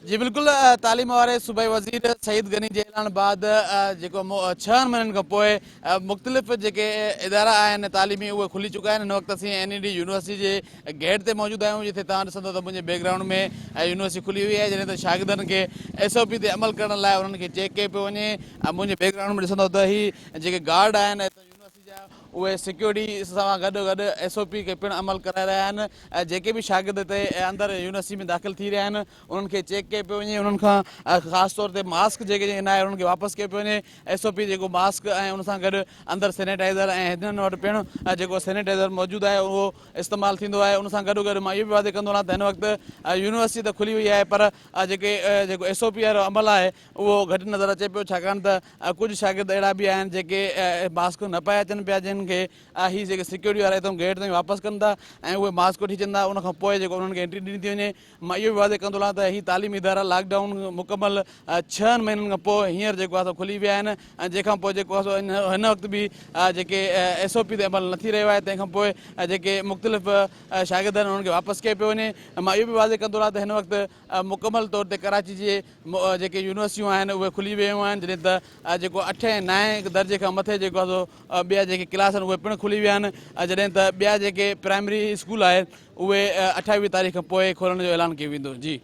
جي بلڪل تعليم واري صوبائي وزير سعيد غني جي اعلان بعد جيڪو ڇهن مهينن کان پوء مختلف جيڪي ادارا آهن تعليمي اهي کلي چڪا آهن. هن وقت اسين اين اي ڊي يونيورسٽي جي گيٽ تي موجود آهيون جتي توهان ڏسندو ته منهنجي بيڪ گرائونڊ ۾ يونيورسٽي کلي وئي آهي جڏهن ته شاگردن کي ايس او پي تي عمل ڪرڻ لاء انهن کي چيڪ ڪيو پيو وڃي ۽ منهنجي بيڪ گرائونڊ ۾ ڏسندو ته هي جيڪي گارڊ آهن يونيورسٽي جا اهي سيڪيورٽي سان گڏ گڏ ايس او پي کي پڻ عمل ڪرائي رهيا آهن ۽ جيڪي به شاگرد هتي اندر يونيورسٽي ۾ داخل ٿي رهيا آهن انهن کي چيڪ ڪيو پيو وڃي انهن کان خاص طور تي ماسڪ جيڪي نه آهي انهن کي واپس ڪيو پيو وڃي ايس او پي جيڪو ماسڪ ۽ ان سان گڏ اندر سينيٽائزر ۽ هنن وٽ پڻ جيڪو سينيٽائزر موجود آهي اهو استعمال ٿيندو آهي ان سان گڏو گڏ مان اهو به واضح ڪندو هلان ته هن وقت يونيورسٽي ته کلي وئي آهي پر جيڪي جيڪو ايس او پي وارو عمل آهي اهو گهٽ نظر اچي پيو ڇاڪاڻ ته ڪجهه شاگرد اهڙا به آهن جيڪي ماسڪ نه پائي اچن پيا جن کي هي جيڪي سيڪيورٽي وارا هتان گيٽ تائين واپس ڪن ٿا ۽ اهي ماسڪ وٺي اچن ٿا ان کان پوء جيڪو انهن کي انٽري ڏني ٿي وڃي. مان اهو به واضح ڪندو هلان ته هي تعليمي ادارا لاڪ ڊائون مڪمل ڇهن مهينن کان پوء هينئر جيڪو آهي سو کلي ويا آهن ۽ جنهن کان پوء جيڪو آهي سو هن وقت به جيڪي ايس او پي تي عمل نه ٿي رهيو آهي تنهن کان پوء جيڪي مختلف شاگرد آهن انهن کي واپس ڪيو پيو وڃي. مان اهو به واضح ڪندو هلان ته هن وقت مڪمل طور تي ڪراچي جي جيڪي يونيورسٽيون آهن اهي کلي ويون آهن جڏهن ته جيڪو اٺين ۽ نائين درجي کان مٿي جيڪو آهي سو ٻيا جيڪي ڪلاس آهن اهي پڻ کلي ويا آهن جڏهن ته ٻيا جيڪي پرائمري اسڪول آهي اهي 28 تاريخ کان پوء کولڻ جو اعلان ڪيو ويندو جي.